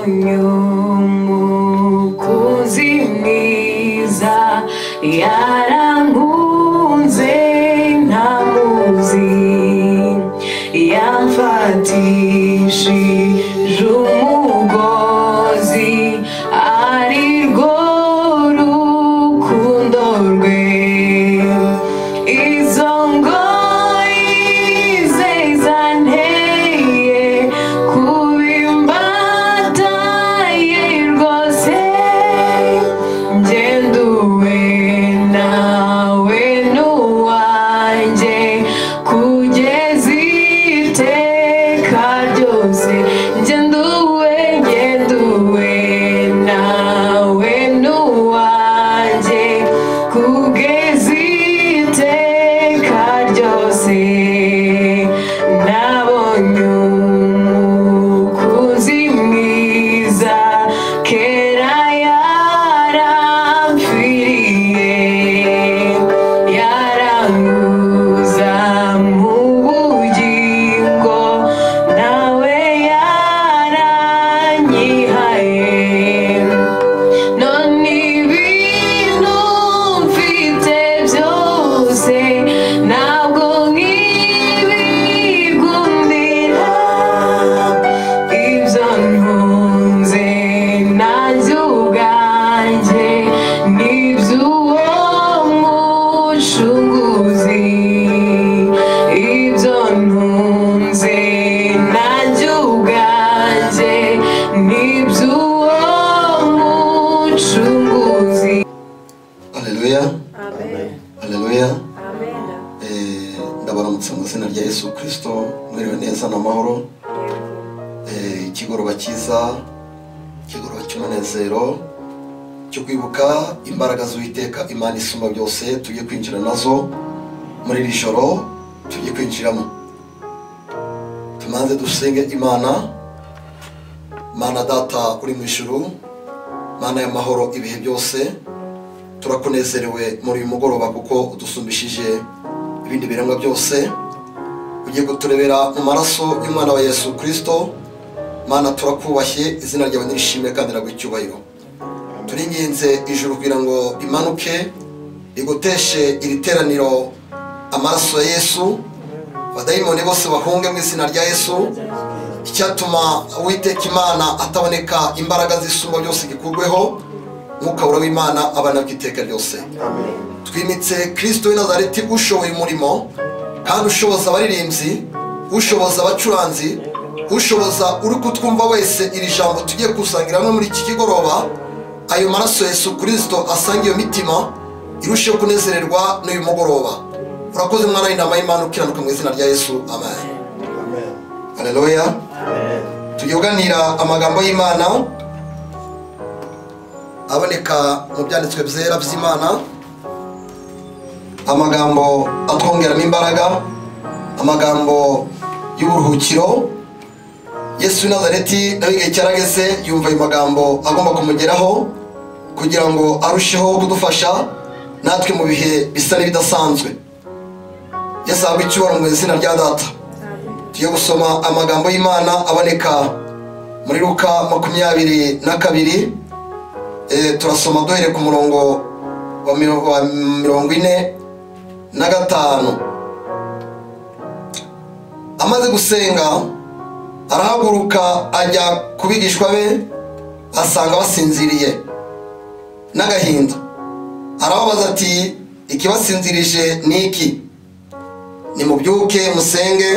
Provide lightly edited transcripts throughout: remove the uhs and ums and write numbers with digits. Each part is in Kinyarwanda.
Nabonye umukunzi mwiza yarankunze ntamuzi yamfatishije umugozi ari rwo rukundo rwe izo ngoyi ze zanteye kubimbataye rwose ngenduwe nawe n'uwanjye kugeza iteka ryose ngenduwe ngenduwe nawe n'uwanjye kugeza iteka ryose nabonye umukunzi mwiza kera yaramfiriye yaranguza mu bugingo nawe yaranyihaye none ibintu mfite byose ntabwo nkibigundira ibyo ntunze nanjye ubwanjye n'iby'uwo mucunguzi ibyo ntunze nanjye ubwanjye n'iby'uwo mucunguzi. Haleluya. Amen. Haleluya. Amen. Ndabaramutsa mu izina rya Yesu Kristo, mwiriwe neza n'amahoro. Ikigoroba cyiza, ikigoroba cy'umunezero cyo kwibuka imbaraga z'Uwiteka Imana isumba byose tugiye kwinjira nazo muri iri joro tugiye kwinjiramo. Tumanze dusenge Imana. Mana Data uri mu ijuru, Mana y'amahoro ibihe byose, turakunezerewe muri uyu mugoroba kuko udusumbishije ibindi biremwa byose. Ugiye kuturebera mu maraso y'umwana wa Yesu Kristo. Mana turakubashye, izina ryawe nirishimwe kandi riraguha icyubahiro. Turinginze ijuru kugira ngo rimanuke rigoteshe iri teraniro amaraso ya Yesu, abadayimoni bose bahunge mu izina rya Yesu. Icyatuma Uwiteka Imana ataboneka imbaraga z'isumba byose gikurweho, Mwuka wera w'Imana abana bw'iteka ryose. Twimitse Kristo w'i Nazareti ushoboye umurimo kandi ushoboza abaririmbyi, ushoboza abacuranzi, ushoboza uri kutwumva wese iri jambo tugiye gusangira hamwe muri iki kigoroba. Ayo maraso ya Yesu Kristo asanga iyo mitima irusheho kunezererwa n'uyu mugoroba. Urakoze mwana w'intama y'Imana ukiranuka mu izina rya Yesu, amen. Haleluya. Tugiye kuganira amagambo y'Imana aboneka mu byanditswe byera by'Imana, amagambo atwongeramo imbaraga, amagambo y'uburuhukiro. Yesu w'i Nazareti nawe igihe cyarageze yumva ayo magambo agomba kumugeraho kugira ngo arusheho kudufasha natwe mu bihe bisa n'ibidasanzwe. Yesu ahabwe icyubahiro mu izina rya Data. Tugiye gusoma amagambo y'Imana aboneka muri Luka 22. Turasoma duhere ku murongo wa 45. Amaze gusenga arahaguruka ajya ku bigishwa be, asanga basinziriye n'agahinda. Arababaza ati ikibasinzirije ni iki? Nimubyuke musenge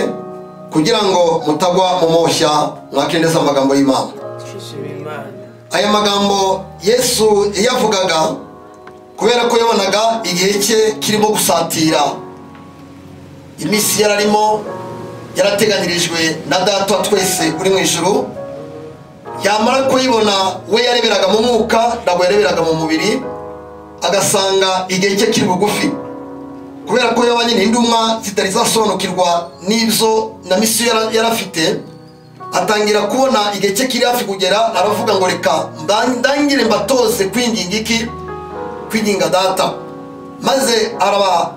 kugira ngo mutagwa mu moshya. Mwakire neza amagambo y'Imana. Aya magambo Yesu yavugaga kubera ko yabonaga igihe cye kirimo gusatira. Iminsi yararimo yarateganyirijwe na Data wa twese uri mu ijuru. Yamara kuyibona we yareberaga mu mwuka, ntabwo yareberaga mu mubiri, agasanga igihe cye kiri bugufi. Kubera ko yabanye n'intumwa zitari zasobanukirwa n'ibyo na misiyo yarafite, atangira kubona igihe cye kiri hafi kugera, aravuga ngo reka ndangire mbatoze kwinginga iki? Kwinginga Data. Maze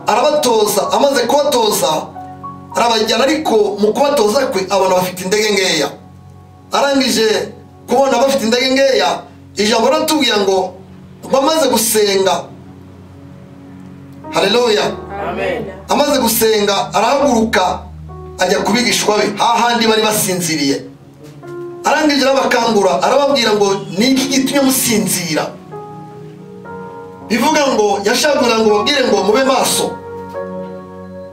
arabatoza. Amaze kubatoza arabajyana, ariko mu kubatoza kwe abona bafite intege nkeya. Arangije Kubona bafite intege nkeya, ijambo ratubwira ngo bamaze gusenga. Haleluya. Amen. Amaze gusenga arahaguruka ajya kubigishwa be hahandi bari basinziriye. Arangije arabakangura, arababwira ngo niki gitumye musinzira? Bivuga ngo yashakaga ngo babwire ngo mube maso.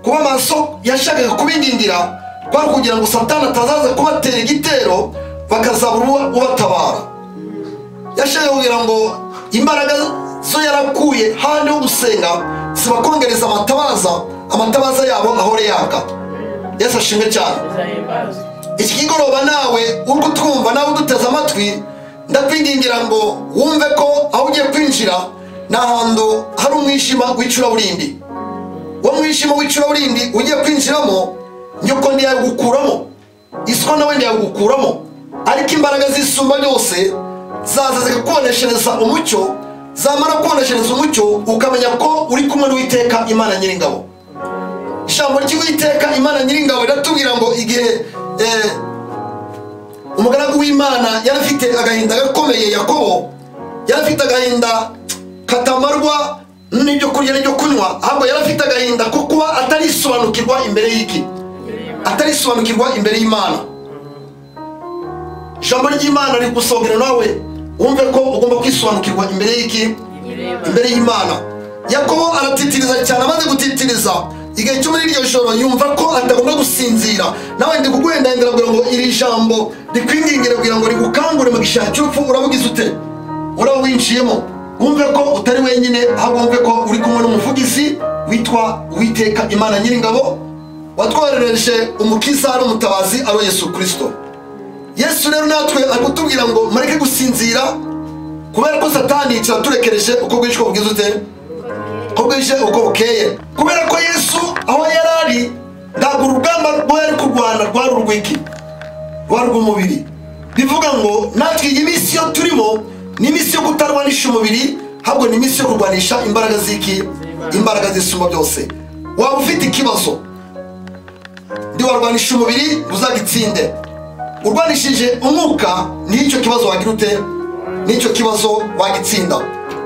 Kuba maso yashakaga kubingingira kwari kugira ngo Satani atazaza kubatera igitero bakazabura ubatabara. Yashakaga kugira ngo imbaraga zo yarakuye handi ho gusenga zibakongereza amatabaza yabo ahore yaka. Yesu ashimwe cyane. Iki kigoroba nawe uri kutwumva, nawe uduteze amatwi, ndakwingingira ngo wumve ko aho ugiye kwinjira ni ahantu hari umwijima w'icuraburindi. Uwo mwijima w'icuraburindi ugiye kwinjiramo, nyoko ntiyagukuramo, iswa nawe ntiyagukuramo, ariko imbaraga z'isumba byose zaza zikakuboneshereza umucyo. Zamara kuboneshereza umucyo ukamenya ko uri kumwe n'Uwiteka Imana Nyiringabo. Ijambo ry'Uwiteka Imana Nyiringabo riratubwira ngo igihe umugaragu w'Imana yari afite agahinda gakomeye, Yakobo yari afite agahinda katamarwa n'ibyo kurya n'ibyo kunywa, ahubwo yari afite agahinda ko kuba atarisobanukirwa imbere y'iki, atarisobanukirwa imbere y'Imana. Ijambo ry'Imana rigusohokera nawe wumve ko ugomba kwisobanukirwa imbere y'iki, imbere y'Imana. Yakobo aratitiriza cyane. Amaze gutitiriza igihe cyo muri iryo joro yumva ko atagomba gusinzira. Nawe ndi kuguhendahindira kugira ngo iri jambo rikwingingire, kugira ngo rigukangure mu gishanga cy'urupfu. Urabugize ute? Uraba winjiyemo, wumve ko utari wenyine, ahubwo wumve ko uri kumwe n'umuvugizi witwa Uwiteka Imana Nyiringabo, watwoherereje umukiza ari umutabazi ari Yesu Kristo. Yesu rero natwe ari kutubwira ngo mureke gusinzira, kubera ko Satani kiraturekereje uko bwije uko bwize ute, uko bwije uko bukeye. Kubera ko Yesu aho yari ari ntabwo urugamba rwo yari kurwana rwari urw'iki, rwari urw'umubiri. Bivuga ngo natwe iyi minsi yo turimo ni iminsi yo kutarwanisha umubiri, ahubwo ni iminsi yo kurwanisha imbaraga z'iki, imbaraga z'isumba byose. Waba ufite ikibazo, ntiwarwanisha umubiri uzagitsinde. Urwanishije umwuka n'icyo kibazo wagira ute, n'icyo kibazo wagitsinda.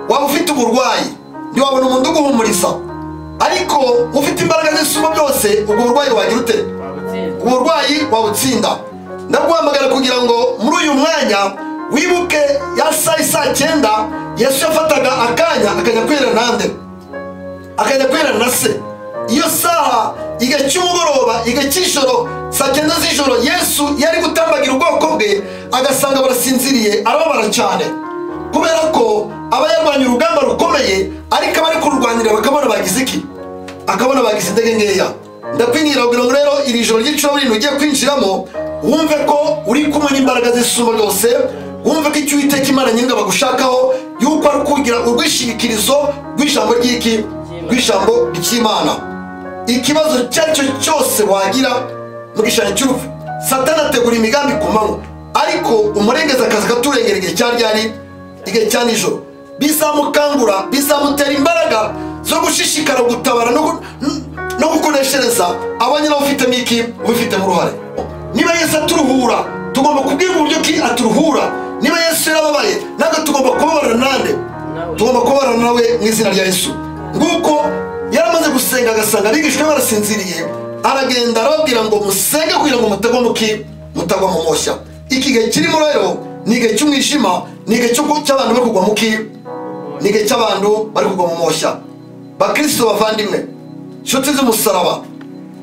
Waba ufite uburwayi, ntiwabona umuntu uguhumuriza, ariko ufite imbaraga z'isumba byose, ubwo burwayi wagira ute, uburwayi wabutsinda. Ndaguhamagara kugira ngo muri uyu mwanya wibuke ya saa 9 Yesu yafataga akanya akajya kwera nande, akajya kwera na se. Iyo saha igihe cy'umugoroba, igihe cy'ijoro, saa 9 z'ijoro, Yesu yari gutambagira ubwoko bwe agasanga barasinziriye, arababara cyane, kubera ko aba yarwanye urugamba rukomeye, ariko abari kururwanira bakabona bagize iki, akabona bagize intege nkeya. Ndakwingira kugira ngo rero iri joro ry'icuraburindi ugiye kwinjiramo wumve ko uri kumwe n'imbaraga z'isumba byose, wumve ko icyo Uwiteka Imana Nyiringabo agushakaho yuko ari kugira urwishingikirizo rw'ijambo ry'iki, rw'ijambo ry'Imana. Ikibazo icyo ari cyo cyose wagira mu gishanga cy'urupfu, Satani ategura imigambi ku manywa, ariko umurengeza akazi katurengera igihe cya ryari, igihe cya nijoro. Bizamukangura, bizamutera imbaraga zo gushishikara gutabara no gukoreshereza abanye nawe ufitemo iki, ubifitemo uruhare. Niba Yesu aturuhura, tugomba kubwira uburyo ki aturuhura. Niba Yesu yarababaye, natwe tugomba kubabarana nande, tugomba kubabarana nawe mu izina rya Yesu. Nguko yaramaze gusenga agasanga abigishwa barasinziriye, aragenda arababwira ngo musenge kugira ngo mutagwa muki, mutagwa mu moshya. Iki gihe kirimo rero ni igihe cy'umwijima, ni igihe cy'abantu bari kugwa muki, ni igihe cy'abantu bari kugwa mu moshya. Bakristo bavandimwe, inshuti z'umusaraba,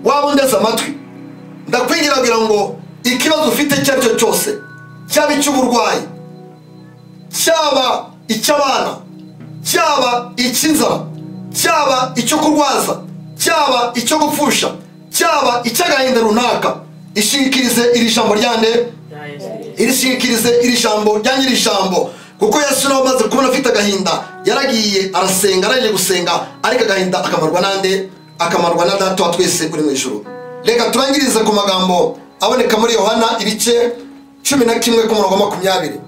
waba undeze amatwi, ndakwingira kugira ngo ikibazo ufite icyo ari cyo cyose, cyaba icy'uburwayi, cyaba icy'abana, cyaba icy'inzara, cyaba icyo kurwaza, cyaba icyo gupfusha, cyaba icy'agahinda runaka, ishingikirize iri jambo ryande, irishingikirize iri jambo rya nyiri jambo. Kuko Yesu nawe amaze kubona afite agahinda, yaragiye arasenga, arangije gusenga, ariko agahinda akamarwa nande, akamarwa na Data wa twese uri mu ijuru. Reka turangirize ku magambo aboneka muri Yohana ibice 11 ku murongo 20.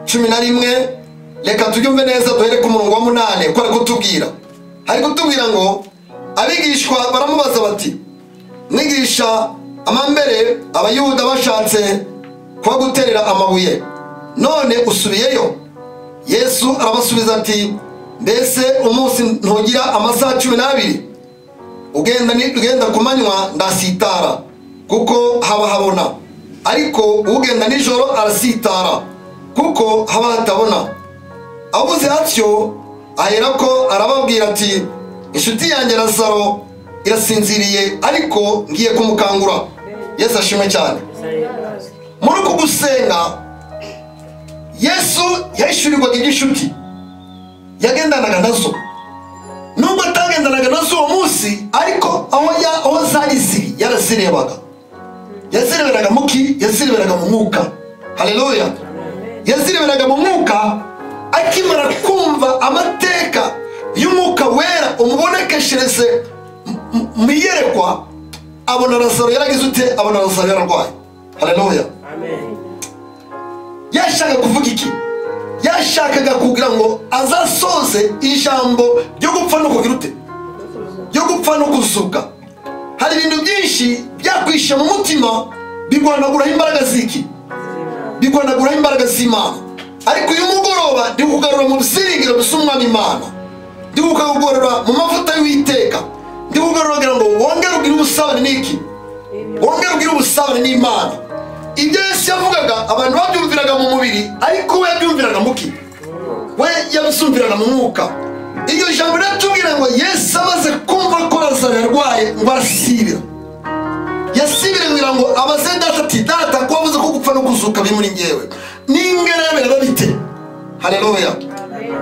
11, reka tubyumve neza duhere ku murongo wa 8 ko ari kutubwira. Ari kutubwira ngo abigishwa baramubaza bati, mwigisha, amambere Abayuda bashatse kubaguterera amabuye, none usubiyeyo? Yesu arabasubiza ati, mbese umunsi ntugira amasaha 12? Ugenda ku manywa ndasitara, kuko haba habona, ariko ugenda nijoro arasitara, kuko haba hatabona. Avuze atyo aherako arababwira ati, inshuti yanjye Lazaro irasinziriye, ariko ngiye kumukangura. Yesu ashimwe cyane. Muri uku gusenga Yesu yahishurirwaga iby'inshuti yagendanaga nazo. Nubwo atagendanaga nazo uwo munsi, ariko aho zari ziri yarazirebaga. Yazireberaga muki? Yazireberaga mu mwuka. Haleluya. Yazireberaga mu mwuka. Akimara kumva amateka y'umwuka wera umubonekeshereze mu iyerekwa, abona Lazaro yaragize ute? Abona Lazaro yararwaye. Haleluya. Amen. Yashaka kuvuga iki? Yashakaga kugira ngo azasoze ijambo ryo gupfa no kugira ute? Ryo gupfa no kuzuka. Hari ibintu byinshi byakwishe mu mutima bigwanaguraho imbaraga ziki? Bigwanaguraho imbaraga z'Imana. Ariko uyu mugoroba ndi kugarura mu byiringiro by'Umwami Imana, ndi kugarura mu mavuta y'Uwiteka, ndi kugarura kugira ngo wongere ugire ubusabane n'iki? Wongere ugire ubusabane n'Imana. Ibyo Yesu yavugaga abantu babyumviraga mu mubiri, ariko we yabyumviraga muki? We yabyumviraga mu mwuka. Iryo jambo riratubwira ngo Yesu amaze kumva ko Lazaro yarwaye ngo arasibira. Yasibira kugira ngo abaze data ati, data ko wavuze ko gupfa no kuzuka biri muri njyewe, n'ingerere biraba bite? Haleluya.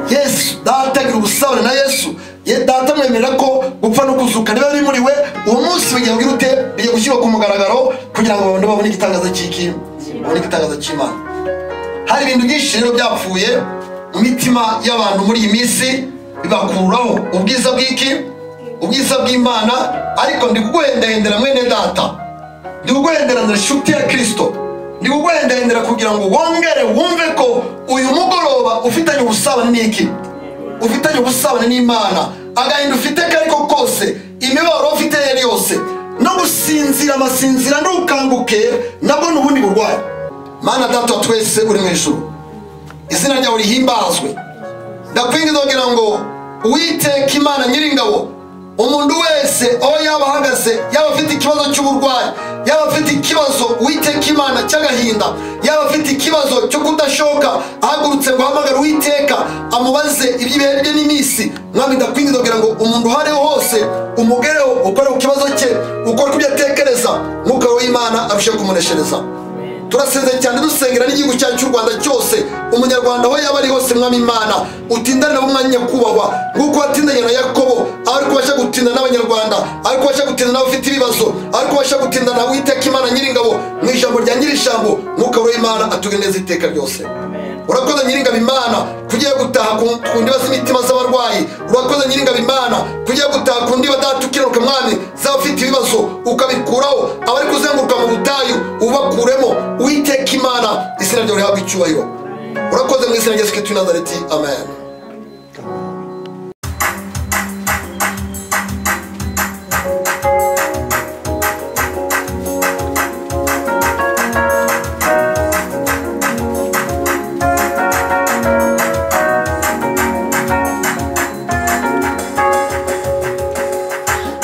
Yesu data agira ubusabane na Yesu. Ye data amwemerera ko gupfa no kuzuka niba biri muri we, uwo munsi bigiye kugira ute? Bigiye gushyirwa ku mugaragaro kugira ngo abantu babone igitangaza cy'iki? Babone igitangaza cy'Imana. Hari ibintu byinshi rero byapfuye mu mitima y'abantu muri iyi minsi, bibakuraho ubwiza bw'iki? Ubwiza bw'Imana. Ariko ndi kuguhendahendera mwene data, ndi kuguhenderera inshuti ya Kristo, ndi kuguhendahendera kugira ngo wongere wumve ko uyu mugoroba ufitanye ubusabane n'iki? Ufitanye ubusabane n'Imana. Agahinda ufite kariko kose, imibabaro ufite yari yose, no gusinzira amasinzira ntukanguke, nabwo ni ubundi burwayi. Mana data wa twese uri mu ijuru, izina ryawe rihimbazwe. Ndakwinginze kugira ngo Uwiteka Imana nyiringabo, umuntu wese aho yaba ahagaze, yaba afite ikibazo cy'uburwayi, yaba afite ikibazo Uwiteka Imana cy'agahinda, yaba afite ikibazo cyo kudashoka, ahagurutse ngo ahamagare Uwiteka amubaze iby'ibihe bye n'iminsi. Mwami ndakwinginze kugira ngo umuntu aho ari hose umugereho, ukore ku kibazo cye, ukore ku byo atekereza, Mwuka w'Imana arusheho kumuneshereza. Turasenze cyane dusengera n'igihugu cyacu cy'u Rwanda cyose, umunyarwanda aho yaba ari hose, Mwami Imana utindane nabo mwanya kubahwa, nk'uko watindanye na Yakobo, ariko ubasha gutinda n'abanyarwanda, ariko ubasha gutinda n'abafite ibibazo, ariko ubasha gutinda na Uwiteka Imana nyiringabo. Mu ijambo rya nyir'ijambo, Mwuka w'Imana atugeneze iteka ryose. Urakoze nyiringabo Imana kugiye gutaha ku ndiba z'imitima z'abarwayi. Urakoze nyiringabo Imana kugiye gutaha ku ndiba datukiranuka Mwami z'abafite ibibazo ukabikuraho, abari kuzenguruka mu butayu ubakuremo. Uwiteka Imana izina ryawe rihabwe icyubahiro. Urakoze mu izina rya Yesu Kristo w'i Nazareti, amen.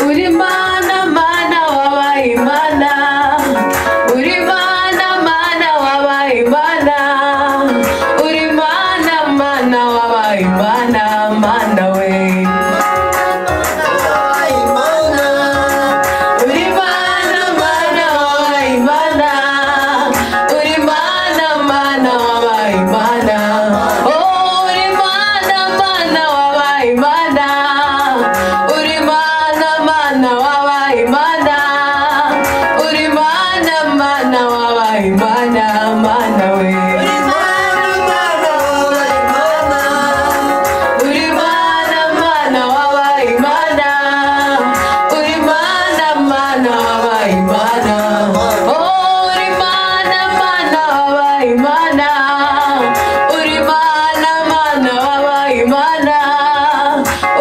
Uri mana mana wabaye Imana, uri mana mana wabaye Imana, uri mana mana wabaye Imana, mana we. Uri mana mana wabaye Imana, uri mana mana wabaye Imana, oh uri mana mana wabaye Imana, uri mana mana wabaye Imana, uri mana mana wabaye Imana, mana we. Uri mana mana wabaye Imana, uri mana mana wabaye Imana, oh uri mana mana wabaye Imana, uri mana mana wabaye Imana,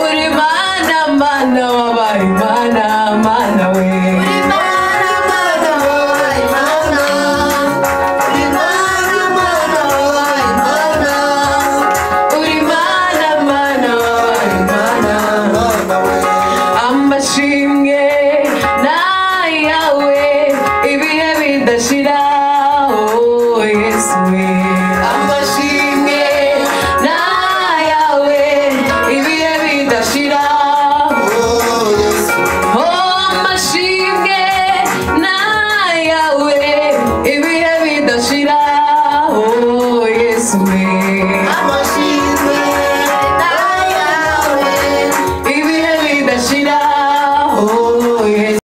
uri mana mana wabaye Imana, mana we.